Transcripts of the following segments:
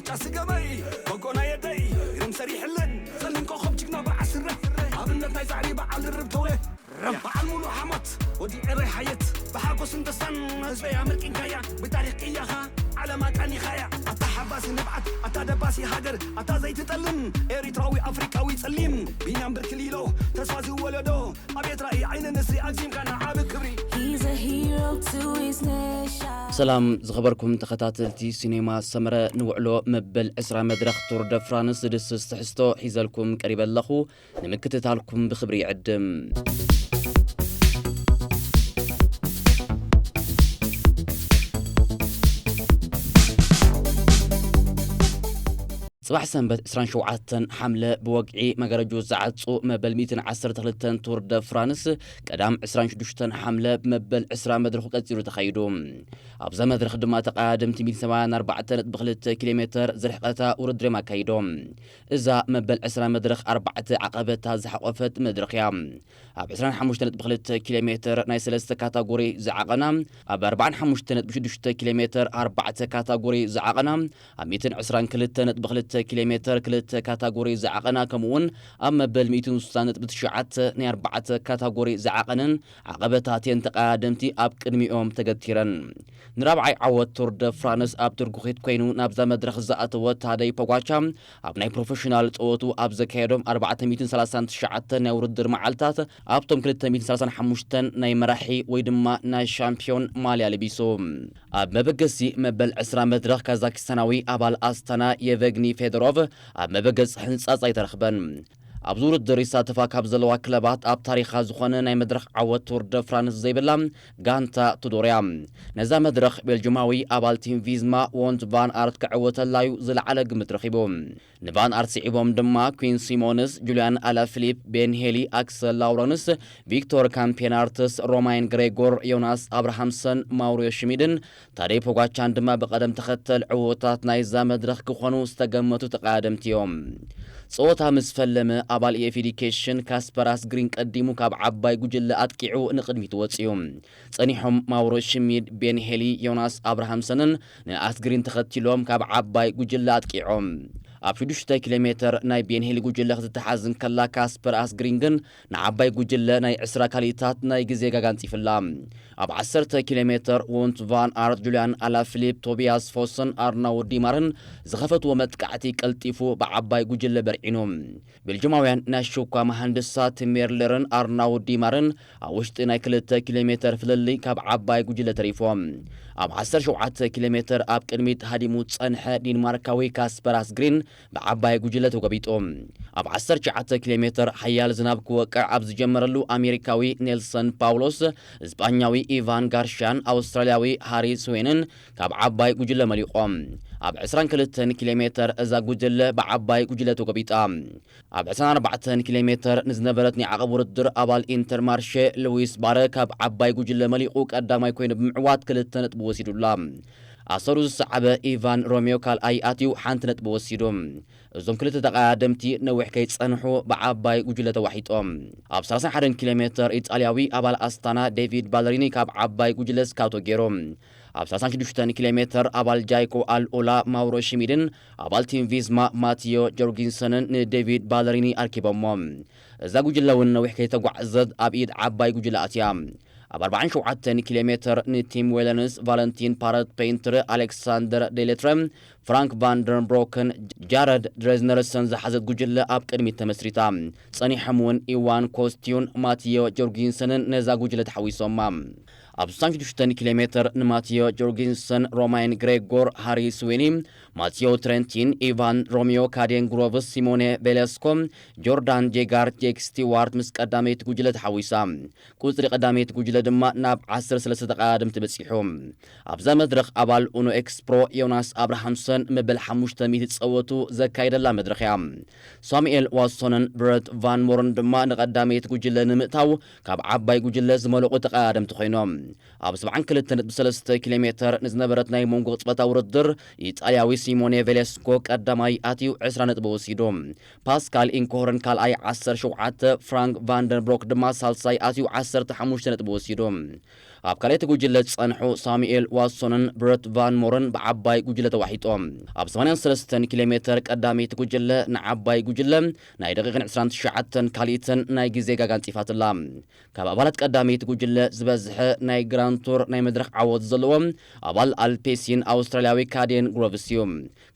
ዳስ ገበይ በጎና የደይ ግርም ሰሪሕለን ጸሊም ኮኸብ ጅግና በዓል ስረ ኣብነት ናይ ዛዕሪ በዓል ርብ ተውለ በዓል ሙሉ ሓሞት ወዲ ዕረይ ሓየት ብሓጎስን ደስታን ህዝበይ ኣመርቂንካያ ብታሪኽ ቅያኻ ዓለም ኣቃኒኻያ ኣታ ሓባሲ ንብዓት ኣታ ደባሲ ሃገር ኣታ ዘይትጠልም ኤሪትራዊ ኣፍሪቃዊ ጸሊም ቢንያም ብርክሊሎ ተስፋ ዝወለዶ ኣቤት ራእይ ዓይኒ ንስሪ ኣግዚምካ ንዓቢ ክብሪ He's a hero to his nation. ሰላም ዝኸበርኩም ተኸታተልቲ ሲኔማ ሰመረ፣ ንውዕሎ መበል ዕስራ መድረኽ ቱር ደ ፍራንስ ዝድስስ ትሕዝቶ ሒዘልኩም ቀሪበ ኣለኹ። ንምክትታልኩም ብኽብሪ ይዕድም። ጽባሕ ሰንበት ዕስራን ሸውዓተን ሓምለ ብወግዒ መጋረጁ ዝዓጹ መበል ሚእትን ዓሰርተ ክልተን ቱር ደ ፍራንስ ቀዳም ዕስራን ሽዱሽተን ሓምለ ብመበል ዕስራ መድረኹ ቀጺሉ ተኻይዱ። ኣብዛ መድረኽ ድማ ተቐዳደምቲ ሚእትን ሰብዓን ኣርባዕተን ነጥቢ ክልተ ኪሎ ሜተር ዝርሕቐታ ውድድር እዮም ኣካይዶም። እዛ መበል ዕስራ መድረኽ ኣርባዕተ ዓቐበታት ዝሓቖፈት መድረኽ እያ። ኣብ ዕስራን ሓሙሽተን ነጥቢ ክልተ ኪሎ ሜተር ናይ ሰለስተ ካታጎሪ ዝዓቐና፣ ኣብ ኣርባዓን ሓሙሽተን ነጥቢ ሽዱሽተ ኪሎ ሜተር ኣርባዕተ ካታጎሪ ዝዓቐና፣ ኣብ ሚእትን ዕስራን ክልተ ነጥቢ ክልተ ኪሎ ሜተር ክልተ ካታጎሪ ዝዓቐና፣ ከምኡውን ኣብ መበል ሚእትን ስሳን ነጥቢ ትሽዓተ ናይ ኣርባዕተ ካታጎሪ ዝዓቐነን ዓቐበታት እየን ተቐዳደምቲ ኣብ ቅድሚኦም ተገቲረን። ንራብዓይ ዓወት ቱር ደ ፍራንስ ኣብ ትርጉኺት ኮይኑ ናብዛ መድረኽ ዝኣተወ ታደይ ፖጋቻ ኣብ ናይ ፕሮፌሽናል ጸወቱ ኣብ ዘካየዶም ኣርባዕተ ሚእትን ሰላሳን ትሽዓተን ናይ ውድድር መዓልታት ኣብቶም ክልተ ሚእትን ሰላሳን ሓሙሽተን ናይ መራሒ ወይ ድማ ናይ ሻምፒዮን ማልያ ለቢሱ። ኣብ መበገሲ መበል ዕስራ መድረኽ ካዛኪስታናዊ ኣባል ኣስታና የቨግኒ ፌዶሮቭ ኣብ መበገሲ ሕንጻጽ ኣይተረኽበን። ኣብዚ ውድድር ይሳተፋ ካብ ዘለዋ ክለባት ኣብ ታሪኻ ዝኾነ ናይ መድረኽ ዓወት ቱር ደ ፍራንስ ዘይብላ ጋንታ ቱዶር እያ። ነዛ መድረኽ ቤልጅማዊ ኣባል ቲም ቪዝማ ዎንት ቫን ኣርት ክዕወተላዩ ዝለዓለ ግምት ረኺቡ። ንቫን ኣርት ስዒቦም ድማ ኩዊን ሲሞንስ፣ ጁልያን ኣላፊሊፕ፣ ቤን ሄሊ፣ ኣክሰል ላውረንስ፣ ቪክቶር ካምፔናርትስ፣ ሮማይን ግሬጎር፣ ዮናስ ኣብርሃምሰን፣ ማውሪዮ ሽሚድን ታደይ ፖጋቻን ድማ ብቐደም ተኸተል ዕዉታት ናይዛ መድረኽ ክኾኑ ዝተገመቱ ተቐዳደምቲ እዮም። ጸወታ ምስ ፈለመ ኣባል ኤፊዲኬሽን ካስፐር ኣስግሪን ቀዲሙ ካብ ዓባይ ጉጅለ ኣጥቂዑ ንቕድሚት ወጺኡ። ጸኒሖም ማውሮ ሽሚድ፣ ቤን ሄሊ፣ ዮናስ ኣብርሃምሰንን ንኣስግሪን ተኸቲሎም ካብ ዓባይ ጉጅለ ኣጥቂዖም። ኣብ ሽዱሽተ ኪሎ ሜተር ናይ ቤን ሄሊ ጉጅለ ክትተሓዝ እንከላ ካስፐር ኣስግሪን ግን ንዓባይ ጉጅለ ናይ ዕስራ ካልኢታት ናይ ግዜ ጋጋ ኣንጺፍላ። ኣብ ዓሰርተ ኪሎ ሜተር ዎንት ቫን ኣርት፣ ጁልያን ኣላፊሊፕ፣ ቶቢያስ ፎስን ኣርናውድ ዲማርን ዝኸፈትዎ መጥቃዕቲ ቀልጢፉ ብዓባይ ጉጅለ በርዒኑ። ቤልጅማውያን ናይ ሽኳ መሃንድሳት ሜርለርን ኣርናውድ ዲማርን ኣብ ውሽጢ ናይ ክልተ ኪሎ ሜተር ፍልልይ ካብ ዓባይ ጉጅለ ተሪፎም። ኣብ ዓሰርተ ሸውዓተ ኪሎ ሜተር ኣብ ቅድሚት ሃዲሙ ዝጸንሐ ዲንማርካዊ ካስፐር ኣስግሪን ብዓባይ ጉጅለ ተጎቢጡ። ኣብ ዓሰርተ ትሽዓተ ኪሎ ሜተር ሓያል ዝናብ ክወቅዕ ኣብ ዝጀመረሉ ኣሜሪካዊ ኔልሰን ፓውሎስ፣ እስጳኛዊ ኢቫን ጋርሻን ኣውስትራልያዊ ሃሪ ስዌንን ካብ ዓባይ ጉጅለ መሊቖም። ኣብ ዕስራን ክልተን ኪሎ ሜተር እዛ ጉጅለ ብዓባይ ጉጅለ ተጎቢጣ። ኣብ ዕስራን ኣርባዕተን ኪሎ ሜተር ንዝነበረት ናይ ዓቐብ ውድድር ኣባል ኢንተርማርሼ ሉዊስ ባረ ካብ ዓባይ ጉጅለ መሊቑ ቀዳማይ ኮይኑ ብምዕዋት ክልተ ነጥቢ ወሲዱላ። ኣሰሩ ዝሰዓበ ኢቫን ሮሜዮ ካልኣይ ኣትዩ ሓንቲ ነጥቢ ወሲዱ። እዞም ክልተ ተቐዳደምቲ ነዊሕ ከይጸንሑ ብዓባይ ጉጅለ ተዋሒጦም። ኣብ ሰላሳን ሓደን ኪሎ ሜተር ኢጣልያዊ ኣባል ኣስታና ዴቪድ ባለሪኒ ካብ ዓባይ ጉጅለ ስካውቶ ገይሩ። ኣብ ሰላሳን ሽዱሽተን ኪሎ ሜተር ኣባል ጃይኮ ኣልኡላ ማውሮ ሽሚድን ኣባል ቲም ቪዝማ ማቲዮ ጆርጊንሰንን ንዴቪድ ባለሪኒ ኣርኪቦሞ። እዛ ጉጅለ እውን ነዊሕ ከይተጓዕዘት ኣብ ኢድ ዓባይ ጉጅለ ኣትያ። ኣብ ኣርባዓን ሸውዓተን ኪሎ ሜተር ንቲም ዌለንስ ቫለንቲን ፓረት ፔይንትር፣ ኣሌክሳንደር ዴሌትረ፣ ፍራንክ ቫንደርብሮክን ጃረድ ድሬዝነርሰን ዝሓዘት ጉጅለ ኣብ ቅድሚት ተመስሪታ። ጸኒሖም እውን ኢዋን ኮስቲዩን ማቲዮ ጆርጊንሰንን ነዛ ጉጅለ ተሓዊሶማ። ኣብ ስሳን ሽዱሽተን ኪሎ ሜተር ንማቲዮ ጆርጊንሰን፣ ሮማይን ግሬጎር፣ ሃሪ ስዊኒ፣ ማቲዮ ትሬንቲን፣ ኢቫን ሮሚዮ፣ ካዴን ግሮቭስ፣ ሲሞኔ ቬሌስኮ፣ ጆርዳን ጄጋር፣ ጄክ ስቲዋርት ምስ ቀዳመይቲ ጉጅለ ተሓዊሳ። ቁጽሪ ቀዳመይቲ ጉጅለ ድማ ናብ ዓሰርተ ሰለስተ ተቐዳደምቲ በጺሑ። ኣብዛ መድረኽ ኣባል ኡኖ ኤክስፕሮ ዮናስ ኣብርሃምሰን መበል ሓሙሽተ ሚእቲ ጸወቱ ዘካየደላ መድረኽ እያ። ሳሙኤል ዋትሶንን ብረት ቫን ሞርን ድማ ንቐዳመይቲ ጉጅለ ንምእታው ካብ ዓባይ ጉጅለ ዝመለቑ ተቐዳደምቲ ኮይኖም። ኣብ ሰብዓን ክልተ ነጥቢ ሰለስተ ኪሎ ሜተር ንዝነበረት ናይ መንጎ ቅጽበታ ውድድር ኢጣልያዊ ሲሞኔ ቬሌስኮ ቀዳማይ ኣትዩ ዕስራ ነጥቢ ወሲዱ። ፓስካል ኢንኮሆርን ካልኣይ ዓሰርተ ሸውዓተ፣ ፍራንክ ቫንደንብሮክ ድማ ሳልሳይ ኣትዩ ዓሰርተ ሓሙሽተ ነጥቢ ወሲዱ። ኣብ ካልኣይቲ ጉጅለ ዝጸንሑ ሳሙኤል ዋትሶንን ብረት ቫን ሞርን ብዓባይ ጉጅለ ተዋሒጦም። ኣብ ሰማንያን ሰለስተን ኪሎ ሜተር ቀዳመይቲ ጉጅለ ንዓባይ ጉጅለ ናይ ደቂቕን ዕስራን ትሽዓተን ካልኢትን ናይ ግዜ ጋጋ ኣንጺፋትላ። ካብ ኣባላት ቀዳመይቲ ጉጅለ ዝበዝሐ ናይ ግራንድ ቱር ናይ መድረኽ ዓወት ዘለዎ ኣባል ኣልፔሲን ኣውስትራልያዊ ካዴን ግሮቭስ እዩ።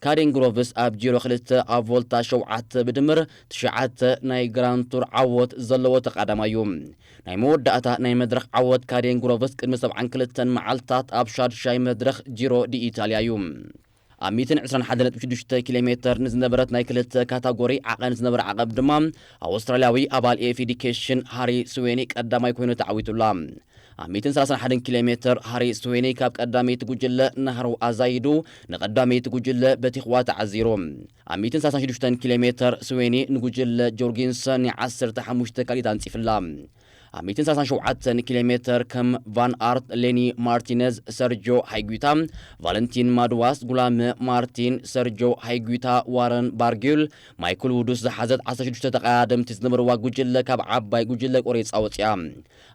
ካዴን ግሮቭስ ኣብ ጂሮ ክልተ ኣብ ቮልታ ሸውዓተ ብድምር ትሽዓተ ናይ ግራንድ ቱር ዓወት ዘለዎ ተቓዳማይ እዩ። ናይ መወዳእታ ናይ መድረኽ ዓወት ካዴን ግሮቭስ ቅድሚ ሰብዓን ክልተን መዓልታት ኣብ ሻድሻይ መድረኽ ጂሮ ዲ ኢታልያ እዩ። ኣብ ሚእትን ዕስራን ሓደን ነጥቢ ሽዱሽተ ኪሎ ሜተር ንዝነበረት ናይ ክልተ ካታጎሪ ዓቐን ዝነበረ ዓቐብ ድማ ኣውስትራልያዊ ኣባል ኤፍ ኢ ዲ ኬሽን ሃሪ ስዌኒ ቀዳማይ ኮይኑ ተዓዊቱላ። ኣብ ሚእትን ሰላሳን ሓደን ኪሎ ሜተር ሃሪ ስዌኒ ካብ ቀዳመይቲ ጉጅለ ናህሩ ኣዛይዱ ንቀዳመይቲ ጉጅለ በቲኽዋ ተዓዚሩ። ኣብ ሚእትን ሰላሳን ሽዱሽተን ኪሎ ሜተር ስዌኒ ንጉጅለ ጆርጊንሰን ናይ ዓሰርተ ሓሙሽተ ካልኢት ኣንጺፍላ። ኣብ ሚእትን ሰላሳን ሸውዓተን ኪሎ ሜተር ከም ቫን ኣርት፣ ሌኒ ማርቲነዝ፣ ሰርጆ ሃይጉታ፣ ቫለንቲን ማድዋስ፣ ጉላመ ማርቲን፣ ሰርጆ ሃይጉታ፣ ዋረን ባርጊል፣ ማይክል ውዱስ ዝሓዘት ዓሰርተ ሽዱሽተ ተቐዳደምቲ ዝነበርዋ ጉጅለ ካብ ዓባይ ጉጅለ ቆሪጻ ወጺኣ።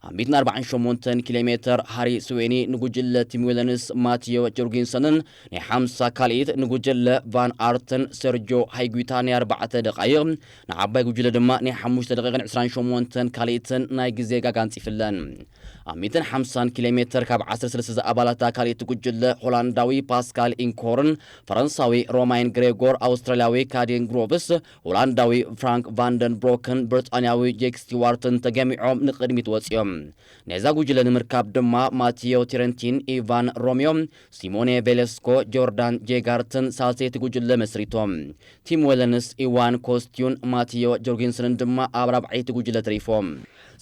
ኣብ ሚእትን ኣርባዓን ሸሞንተን ኪሎ ሜተር ሃሪ ስዌኒ ንጉጅለ ቲም ዌለንስ ማቲዮ ጆርጊንሰንን ናይ ሓምሳ ካልኢት ንጉጅለ ቫን ኣርትን ሰርጆ ሃይጉታ ናይ ኣርባዕተ ደቓይቕ፣ ንዓባይ ጉጅለ ድማ ናይ ሓሙሽተ ደቂቕን ዕስራን ሸሞንተን ካልኢትን ናይ ግዜ ጋጋ ኣንጺፍለን። ኣብ ሚእትን ሓምሳን ኪሎ ሜተር ካብ ዓሰርተ ሰለስተ ዝኣባላታ ካልኢት ጉጅለ ሆላንዳዊ ፓስካል ኢንኮርን ፈረንሳዊ ሮማይን ግሬጎር፣ ኣውስትራልያዊ ካዴን ግሮቭስ፣ ሆላንዳዊ ፍራንክ ቫንደን ብሮክን ብሪጣንያዊ ጄክ ስቲዋርትን ተገሚዖም ንቕድሚት ወጺኦም። ነዛ ጉጅለ ንምርካብ ድማ ማቲዮ ቲረንቲን፣ ኢቫን ሮሚዮ፣ ሲሞኔ ቬሌስኮ፣ ጆርዳን ጄጋርትን ሳልሰይቲ ጉጅለ መስሪቶም። ቲም ዌለንስ፣ ኢዋን ኮስቲዩን ማቲዮ ጆርጊንሰንን ድማ ኣብ ራብዓይቲ ጉጅለ ተሪፎም።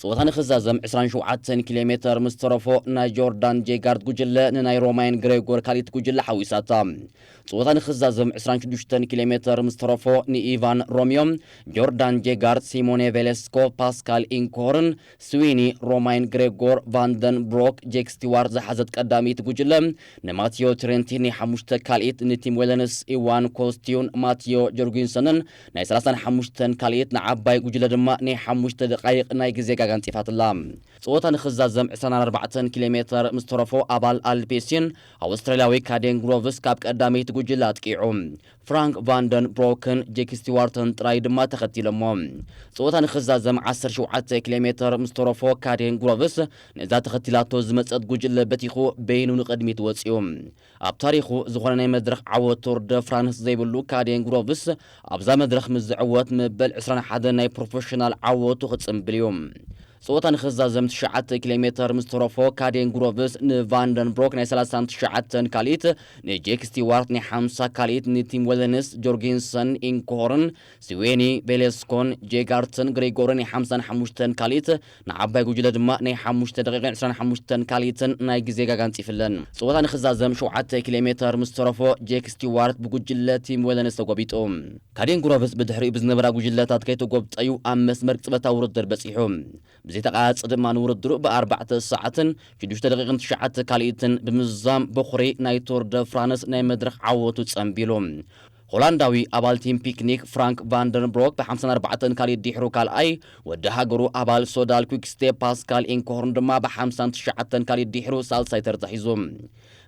ጸወታ ንኽዛዘም ዕስራን ሸውዓተን ኪሎ ሜተር ምስ ተረፎ ናይ ጆርዳን ጄጋርት ጉጅለ ንናይ ሮማይን ግሬጎር ካልኢት ጉጅለ ሓዊሳታ። ጸወታ ንኽዛዘም ዕስራን ሽዱሽተን ኪሎ ሜተር ምስ ተረፎ ንኢቫን ሮሚዮ፣ ጆርዳን ጄጋርት፣ ሲሞኔ ቬሌስኮ፣ ፓስካል ኢንኮርን ስዊኒ ሮማይን ግሬጎር ቫንደን ብሮክ ጄክ ስቲዋርት ዝሓዘት ቀዳመይቲ ጉጅለ ንማቲዮ ትሬንቲን ናይ ሓሙሽተ ካልኢት፣ ንቲም ዌለንስ ኢዋን ኮስቲዩን ማቲዮ ጆርጊንሰንን ናይ ሰላሳን ሓሙሽተን ካልኢት፣ ንዓባይ ጉጅለ ድማ ናይ ሓሙሽተ ደቃይቕ ናይ ግዜ ጋጋ ኣንጺፋትላ። ጸወታ ንኽዛዘም ዕስራን ኣርባዕተን ኪሎ ሜተር ምስ ተረፎ ኣባል ኣልፔሲን ኣውስትራልያዊ ካዴን ግሮቭስ ካብ ቀዳመይቲ ጉጅለ ኣጥቂዑ። ፍራንክ ቫንደን ብሮክን ጄክ ስቲዋርትን ጥራይ ድማ ተኸቲሎሞ። ጸወታ ንኽዛዘም ዓሰርተ ሸውዓተ ኪሎ ሜተር ምስ ተረፎ ካዴን ግሮቭስ ነዛ ተኸቲላቶ ዝመጸት ጉጅለ በቲኹ በይኑ ንቕድሚት ወጺኡ። ኣብ ታሪኹ ዝኾነ ናይ መድረኽ ዓወት ቱር ደ ፍራንስ ዘይብሉ ካዴን ግሮቭስ ኣብዛ መድረኽ ምስ ዝዕወት መበል ዕስራን ሓደን ናይ ፕሮፌሽናል ዓወቱ ክጽንብል እዩ። ጸወታ ንኽዛዘም ትሽዓተ ኪሎ ሜተር ምስ ተረፎ ካዴን ግሮቭስ ንቫንደንብሮክ ናይ ሰላሳን ትሽዓተን ካልኢት፣ ንጄክ ስቲዋርት ናይ ሓምሳ ካልኢት፣ ንቲም ዌለንስ፣ ጆርጊንሰን፣ ኢንኮርን፣ ስዌኒ፣ ቬሌስኮን፣ ጄጋርትን ግሬጎርን ናይ ሓምሳን ሓሙሽተን ካልኢት፣ ንዓባይ ጉጅለ ድማ ናይ ሓሙሽተ ደቂቕን ዕስራን ሓሙሽተን ካልኢትን ናይ ግዜ ጋጋ ኣንጺፍለን። ጸወታ ንኽዛዘም ሸውዓተ ኪሎ ሜተር ምስ ተረፎ ጄክ ስቲዋርት ብጉጅለ ቲም ዌለንስ ተጎቢጡ። ካዴን ግሮቭስ ብድሕሪኡ ብዝነበራ ጉጅለታት ከይተጎብጠዩ ኣብ መስመር ቅጽበታዊ ውድድር በጺሑ። ብዘይተቓጽ ድማ ንውድድሩ ብኣርባዕተ ሰዓትን ሽዱሽተ ደቂቕን ትሽዓተ ካልኢትን ብምዝዛም በኹሪ ናይ ቱር ደ ፍራንስ ናይ መድረኽ ዓወቱ ጸንቢሉ። ሆላንዳዊ ኣባል ቲም ፒክኒክ ፍራንክ ቫንደንብሮክ ብሓምሳን ኣርባዕተን ካልኢት ድሕሩ ካልኣይ፣ ወዲ ሃገሩ ኣባል ሶዳል ኲክስቴፕ ፓስካል ኢንኮሆርን ድማ ብሓምሳን ትሽዓተን ካልኢት ድሕሩ ሳልሳይ ተርታ ሒዙ።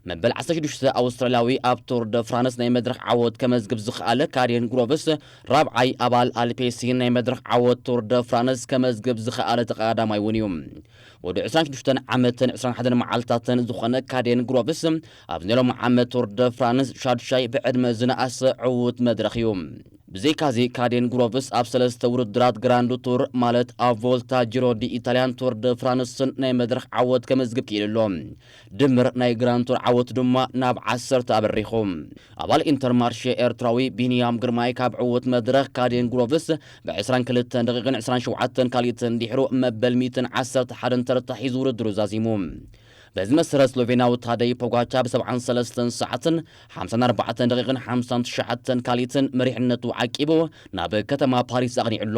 መበል ዓሰርተ ሽዱሽተ ኣውስትራልያዊ ኣብ ቱር ደ ፍራንስ ናይ መድረኽ ዓወት ከመዝግብ ዝኸኣለ ካዴን ግሮቭስ ራብዓይ ኣባል ኣልፔሲን ናይ መድረኽ ዓወት ቱር ደ ፍራንስ ከመዝግብ ዝኸኣለ ተቐዳማይ እውን እዩ። ወዲ ዕስራን ሽዱሽተን ዓመትን ዕስራን ሓደን መዓልታትን ዝኾነ ካዴን ግሮቭስ ኣብዚ ናይ ሎሚ ዓመት ቱር ደ ፍራንስ ሻዱሻይ ብዕድመ ዝነኣሰ ዕዉት መድረኽ እዩ። ብዘይካዚ ካዴን ግሮቭስ ኣብ ሰለስተ ውድድራት ግራንድ ቱር ማለት ኣብ ቮልታ፣ ጂሮ ዲ ኢታልያን ቱር ደ ፍራንስን ናይ መድረኽ ዓወት ከመዝግብ ክኢሉ ኣሎ። ድምር ናይ ግራንድ ቱር ዓወቱ ድማ ናብ ዓሰርተ ኣበሪኹ። ኣባል ኢንተርማርሼ ኤርትራዊ ቢንያም ግርማይ ካብ ዕዉት መድረኽ ካዴን ግሮቭስ ብዕስራን ክልተን ደቂቕን ዕስራን ሸውዓተን ካልኢትን ድሕሩ መበል ሚእትን ዓሰርተ ሓደን ተርታ ሒዙ ውድድሩ ዛዚሙ። በዚ መሰረት ስሎቬናዊ ታደይ ፖጋቻ ብሰብዓን ሰለስተን ሰዓትን ሓምሳን ኣርባዕተን ደቂቕን ሓምሳን ትሽዓተን ካልኢትን መሪሕነቱ ዓቂቡ ናብ ከተማ ፓሪስ ኣቕኒዑ ኣሎ።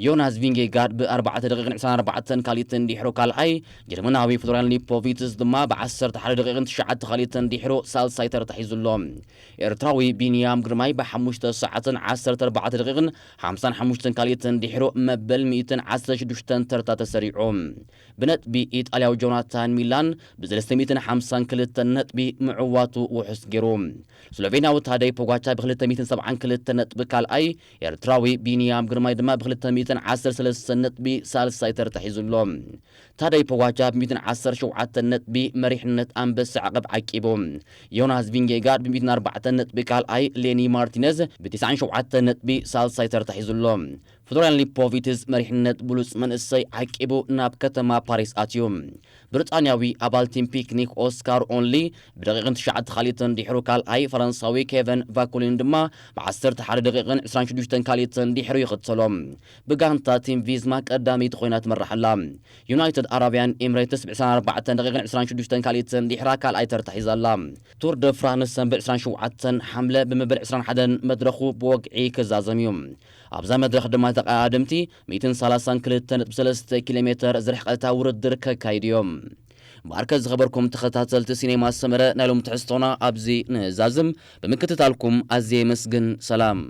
ዮናስ ቪንጌጋርድ ብኣርባዕተ ደቂቕን ዕስራን ኣርባዕተን ካልኢትን ድሕሩ ካልኣይ፣ ጀርመናዊ ፍሎሪያን ሊፖቪትስ ድማ ብዓሰርተ ሓደ ደቂቕን ትሽዓተ ካልኢትን ድሕሩ ሳልሳይ ተርታ ሒዙ ኣሎ። ኤርትራዊ ቢንያም ግርማይ ብሓሙሽተ ሰዓትን ዓሰርተ ኣርባዕተ ደቂቕን ሓምሳን ሓሙሽተን ካልኢትን ድሕሩ መበል ሚእትን ዓሰርተ ሽዱሽተን ተርታ ተሰሪዑ። ብነጥቢ ኢጣልያዊ ጆናታን ሚላን ብ352 ነጥቢ ምዕዋቱ ውሑስ ገይሩ። ስሎቬንያዊ ታደይ ፖጋቻ ብ272 ነጥቢ ካልኣይ፣ ኤርትራዊ ቢንያም ግርማይ ድማ ብ213 ነጥቢ ሳልሳይ ተርታ ሒዙ ኣሎ። ታደይ ፖጋቻ ብ117 ነጥቢ መሪሕነት ኣንበሳ ዓቐብ ዓቂቡ። ዮናስ ቪንጌጋርድ ብ104 ነጥቢ ካልኣይ፣ ሌኒ ማርቲነዝ ብ97 ነጥቢ ሳልሳይ ተርታ ሒዙ ኣሎ። ፍሎሪያን ሊፖቪትስ መሪሕነት ብሉጽ መንእሰይ ዓቂቡ ናብ ከተማ ፓሪስ ኣትዩ። ብሪጣንያዊ ኣባል ቲም ፒክኒክ ኦስካር ኦንሊ ብደቂቕን ትሽዓተ ካልኢትን ድሕሩ ካልኣይ፣ ፈረንሳዊ ኬቨን ቫኩሊን ድማ ብ11 ደቂቕን 26 ካልኢትን ድሕሩ ይኽተሎ። ብጋንታ ቲም ቪዝማ ቀዳመይቲ ኮይና ትመርሕ ኣላ። ዩናይትድ ኣረብያን ኤምሬትስ ብ24 ደቂቕን 26 ካልኢትን ድሕራ ካልኣይ ተርታ ሒዛ ኣላ። ቱር ደ ፍራንስ ብ27 ሓምለ ብምብር 21 መድረኹ ብወግዒ ክዛዘም እዩ። ኣብዛ መድረኽ ድማ ተቐዳደምቲ 132.3 ኪሎ ሜተር ዝርሕቐታ ውድድር ከካይዱ እዮም። ማርከ ዝኸበርኩም ተኸታተልቲ ሲኔማ ሰመረ፣ ናይ ሎም ትሕዝቶና ኣብዚ ንዛዝም። ብምክትታልኩም ኣዝየ የመስግን። ሰላም።